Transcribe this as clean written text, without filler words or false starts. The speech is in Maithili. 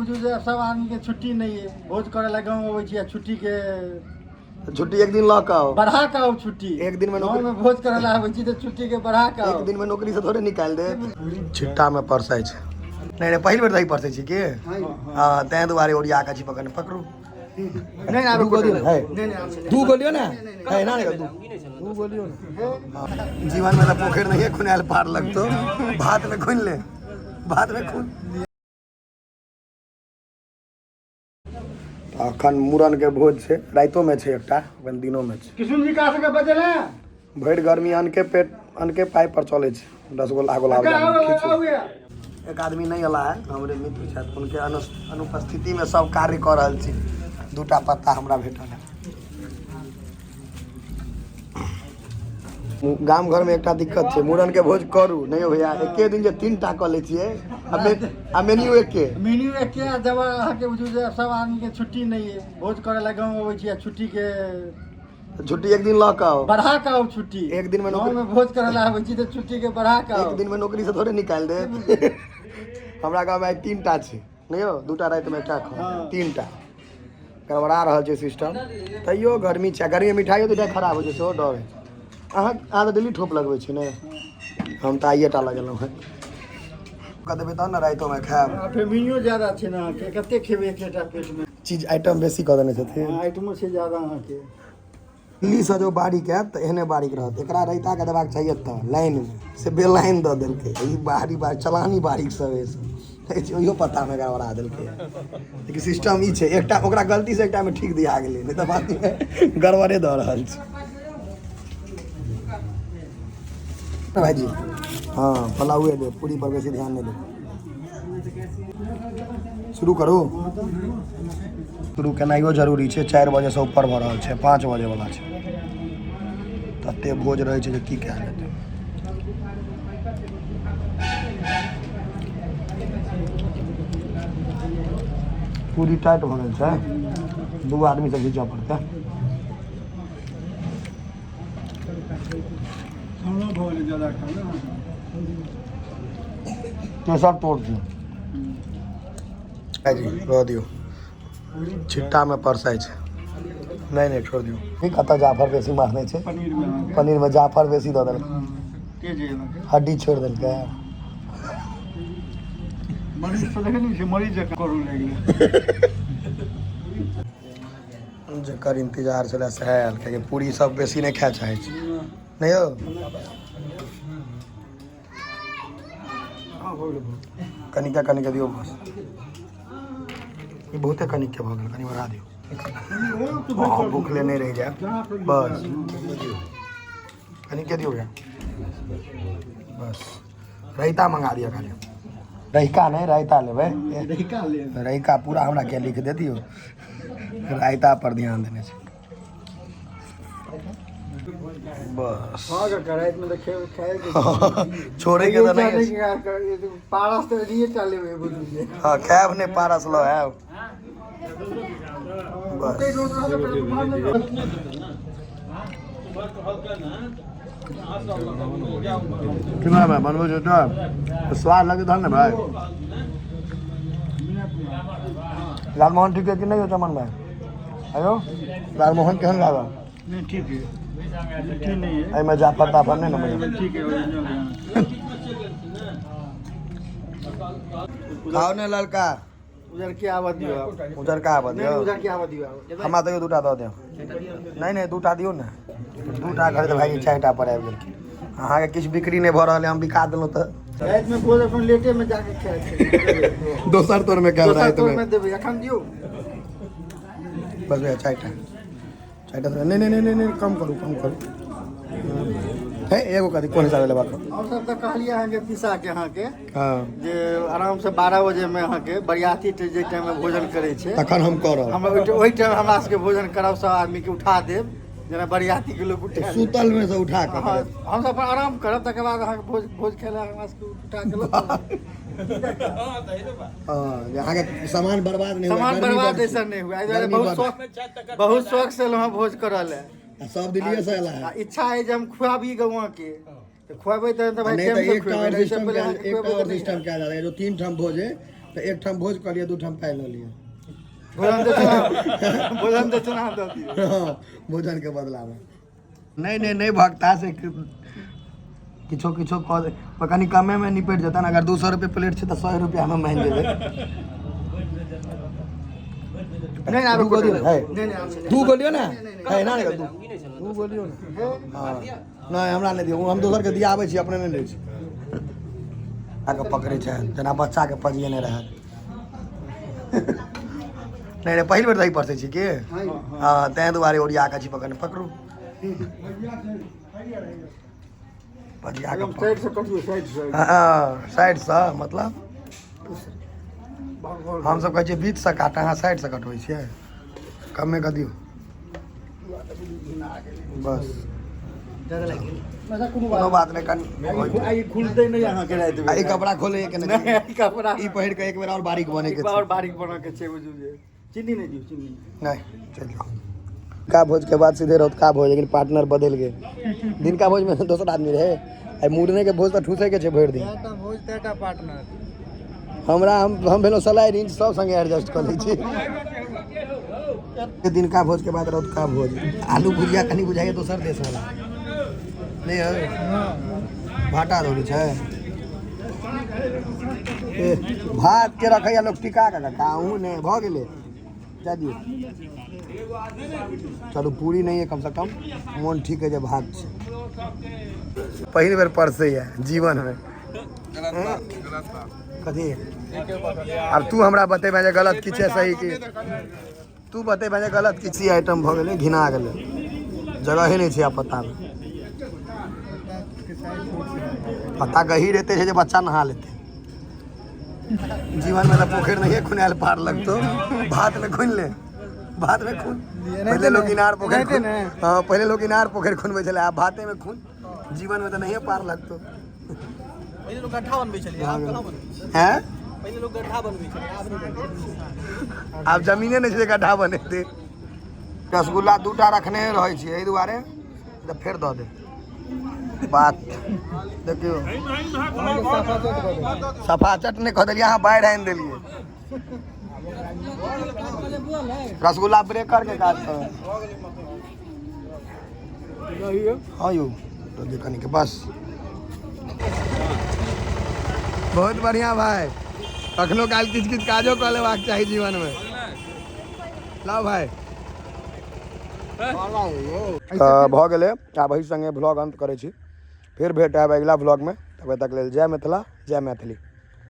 बुझू जे सब आदमी के छुट्टी नहीं है, भोज करे ला गाँव अबै छी आ छुट्टी के छुट्टी एक दिन लऽ कऽ आउ। बढ़ा कऽ आउ छुट्टी। एक दिन में गाँव में भोज करे ला आबै छी तऽ छुट्टी के बढ़ा कऽ एक दिन में नौकरी से थोड़े निकालि देत। छिट्टा में परसै छै। नहि नहि, पहिल बेर दही परसै छी की? हँ, ताहि दुआरे ओरिया कऽ छी पकड़ने। पकड़ू। नहि आब दू गो दियौ ने, है। नहि नहि, आब नहि। दू गो लियौ ने, है ना? नहि, दू दू गो लियौ ने। हँ, जीवन में तऽ पोखरि नहिए खुनायल पार लगतौ। भात में खुनि ले, भात में खुन। अखन मूड़न के भोज छै, राइतो में छै एकटा, अखन दिनो में छै। किशुन जी का सबके बजेल है? भरि गर्मी अनके पेट अनके पाइ पर चलै छै। 10 गो गुलाब जामुन खींचू। एक आदमी नहि अला है, हमरे मित्र छथि, उनके अनुपस्थिति में सब कार्य कऽ रहल छी। दूटा पत्ता हमरा भेटल है। गाम घर में एकटा दिक्कत छै, मूड़न के भोज करू नहीं भैया, एके दिन जे तीन टा कऽ लै छियै आ मेन्यू एके। मेन्यू एके आ जब अहाँके बुझू जे सब आदमी के छुट्टी नहीं है, भोज करे ला गाँव अबै छी आ छुट्टी के छुट्टी एक दिन लऽ कऽ आउ। बढ़ा कऽ आउ छुट्टी। एक दिन में गाँव में भोज करे ला आबै छी तऽ छुट्टी के बढ़ा कऽ एक आउ। दिन में नौकरी से थोड़े निकालि देत। हमरा गाँव में आइ तीन टा छै, नहीं यौ? दूटा राति में, एकटा एखन। तीन टा गड़बड़ा रहल छै सिस्टम। तैयो गर्मी छै, गर्मी में मिठाइयो तिठाइ खराब होइ छै, सेहो डर होइ छै। अहाँ अहाँ तऽ डेली ठोप लगबै छी ने? हम तऽ आइए टा लगेलहुँ हेँ। कऽ देबै तहन ने रातिओमे खायब। आ फेर मेन्यू ज्यादा छै ने अहाँके, कते खेबै एकेटा पेट में? चीज आइटम बेसी कऽ देने छथिन। हँ, आइटमो छै ज्यादा अहाँके। दिल्लीसँ जो बारीक आयत तऽ एहने बारीक रहत। एकरा रायताके देबाक चाही एतऽ लाइनमे, से बेलाइन दऽ देलकै। ई बाहरी बार चलानी बारीक सब अछि, ओहियो पत्तामे गड़बड़ा देलकै। लेकिन सिस्टम ई छै, एकटा ओकरा गलतीसँ एकटामे ठीक दिया गेलै, नहि तऽ बादमे गड़बड़े दऽ रहल छै। भाइजी, हँ, पुलावे देब, पूरी पर बेसी ध्यान नहि देब। शुरू करू। शुरू केनाइयो जरूरी छै। 4 बजेसँ ऊपर भऽ रहल छै, 5 बजेवला छै। तते भोज रहै छै जे की कयल जेतै। पूरी टाइट भऽ गेल छै, दू आदमीसँ घीचऽ पड़तै। हमरो भऽ गेलै ज्यादा खाना। तेसर तोड़ दियौ भाइजी, रह दियौ, छिट्टामे परसाइ छै। नहि नहि, छोड़ दियौ। ई कतऽ जाफर बेसी मारने छै? पनीरमे अहाँके। पनीरमे जाफर बेसी दऽ देलकै। तेज अइ अहाँके। हड्डी छोड़ि देलकै। मरीज तऽ देखै नहि छै, मरीज जकाँ करू लागि गेलै। जकर इंतजार छलै सएह आयल, कियाकि पूरी सब बेसी नहि खाय चाहै छै। नहि यौ? हँ, भऽ गेलै, भऽ गेलै। कनिका कनिका दियौ बस। ई बहुते कनिके भऽ गेल, कनि बढ़ा दियौ। हँ, भूखले नहि रहि जायब। बस, कनिके दियौ भैया बस। रायता मंगा दिअ खाली। रहिका नहि, रायता लेबै। रहिका लेब। रहिका पूरा हमरा के लिख दे दियौ, रायता पर ध्यान देने छै बस। भऽ गेल। रातिमे तऽ खेबै खाए। छोड़ैके तऽ नहि अछि। पारस तऽ एलिए टा लेबै बुझू जे। हँ, खायब नहि, पारस लऽ आयब बस। केना भाइ बनबै छै तऽ स्वाद लगै तहन ने भाइ। लालमोहन ठीक है कि नहीं हो चमन भाई? आयो, लालमोहन केहन लागल? नहीं, ठीक है, मीठी नहीं है। एहिमे जाफर ताफर नहि ने मजा? ठीक है, ओरिजिनल है। खाओ ने ललका। उधर के आवा दियो आप। उजरका आबऽ नहीं। दियौ। उधर के आवा दियो आप। हमरा तैयो दूटा दऽ देब। नहि नहि, दूटा दियौ ने। दूटा घर तऽ भाइजी चारिटा पर आबि गेलखिन। अहाँके किछु बिक्री नहि भऽ रहल है, हम बिका देलहुँ तऽ। राति में भोज अपन लेटे में जाके खाए छै। दोसर तोर में खायब। दोसर रातिमे। तोर में देबै, एखन दियौ। बस भैया, चारिटा, चारिटा। नहि नहि नहि नहि नहि, कम करू, कम करू। हे, एगो कथी कोन हिसाबे लेबाक? हम सब तऽ कहलियै अहाँके पिसाके अहाँके जे आराम से 12 बजे में अहाँके बरियाती जे टाइम में भोजन करै छै, तखन हम करब। हम ओहि टाइम हमरा सबके भोजन करब, सब आदमी के उठा देब, जेना बरियाती के लोग उठा सुतल में से उठा कऽ। हँ, हम सब अपन आराम करब, तकर बाद अहाँके भोज भोज खेला हमरा सबके उठा के लऽ चलब। हँ, जे अहाँके सामान बर्बाद नहि हुए। सामान गर्मी बर्बाद बड्ड छै। ऐसा नहि हुए। एहि दुआरे गर्मी बहुत बड्ड। शौक, बहुत शौक से एलहुँ हँ भोज करऽ लए। आ सब दिल्लीए से एला है। आ इच्छा है जे हम खुआबी गौआ के, तऽ खुआबै तऽ भाई नहीं टाइम तो से एक खुएबै, और नहीं से सिस्टम पहिले क्या अहाँके एक खुएबै और तऽ नहि। सिस्टम क्या जाता है, जो तीन ठाम भोज है। तऽ एकठाम भोज कऽ लिअ, दू ठाम पाइ लऽ लिअ। भोजन दक्षिणा, भोजन दक्षिणा दऽ दियौ। हँ, भोजन के बदलामे। नहि नहि नहि, भक्ता से किछो किछो कऽ दे, पर कनि कमेमे निपटि जेतनि। अगर 200 रुपये प्लेट छै तऽ 100 रुपैआमे मानि जेबै। नहि, आरो दू गो दियौ ने, है। नहि नहि, आरो नहि। दू गो लियौ ने, है ना, नहि, दू गो लियौ ने। हँ, नहि, हमरा नहि दियौ, हम दोसरके दियाबै छी, अपने नहि लै छी। आके पकड़ै छै जेना बच्चाके पजियने रहत। नहि नहि, पहिल बेर दही परसै छी की? हँ, ताहि दुआरे ओरिया कऽ छी पकड़ने। पकड़ू, पजिया कऽ। एकदम साइड से कटियौ, साइड से। हँ, साइडसँ मतलब हमसब कहै छियै बीचसँ काट, अहाँ साइडसँ कटबै छियै। कमे कऽ दियौ बस। कोनो बात नहि, कनि आइ खुलतै नहि अहाँके राति आ ई कपड़ा खोले के नहि, नहि? ई कपड़ा ई पहिर कऽ एक बेर आओर बारीक बने के और छै। बारीक बना के छै। बुझू जे चीनी नहि दियौ, चीनी। नहि, चलि जाउ। का भोज के बाद सीधे रौतका भोज, लेकिन पार्टनर बदलि गेल। दिनका भोज में दोसर आदमी रहे, आइ मुड़ने के भोज तऽ ठूसै के छै भरि दिन। भोज तेटा पार्टनर। हमरा हम भेलहुँ सलाई रिंच, सब संगे एडजस्ट कऽ लै छी। दिनका भोज के बाद रौतका भोज, आलू भुजिया कनि बुझाइए दोसर देश वाला नहि है, भाटा दौड़ी छै। ए, भात के रखैया लोक टिका कऽ काहू नहि भऽ गेलै, जा दियौ। चलू, पूरी नहीं है, कम से कम मोन ठीक है जे भात छै। पहिल बेर परसैया जीवनमे। कथी? आब तू हमरा बतेबे जे गलत की छै, सही की। तू बतेबे जे गलत की छी। आइटम भऽ गेलै, घिना गेलै, जगहे नहि छै। आब पत्तामे पत्ता गहीर एते छै जे बच्चा नहा लेतै। जीवनमे तऽ पोखरि नहिए खुनायल पार लगतौ, भातमे खुनि ले, भातमे खुन। पहिले लोक इनार पोखरि खुन, हँ, पहिले लोक इनार पोखरि खुनबै छलै, आब भातेमे खुन। जीवनमे तऽ नहिए पार लगतौ। पहिले लोक गड्ढा बनबै छलै, आब कहाँ बनबै छै? हैं? पहिले लोक गड्ढा बनबै छलै, आब नहि बनबै छै। आब जमीने नहि छै जे गड्ढा बनेतै। रसगुल्ला दूटा रखने रहै छियै एहि दुआरे तऽ फेर दऽ दे। बात देखियौ, सफा चट नहि कऽ देलियै, अहाँ बाढ़ि आनि देलियै। रसगुल्ला ब्रेकर के काज कर। हाँ यौ, दऽ दियौ कनिके बस। बहुत बढ़िया भाई, कखनो काल किछु किछु काजो कऽ लेबाक चाही जीवनमे। लाओ भाई। तऽ भऽ गेलै, आब एहि संगे ब्लॉग अंत करै छी। फेर भेट आयब अगिला ब्लॉगमे, तबे तक लेल जय मिथिला, जय मैथिली।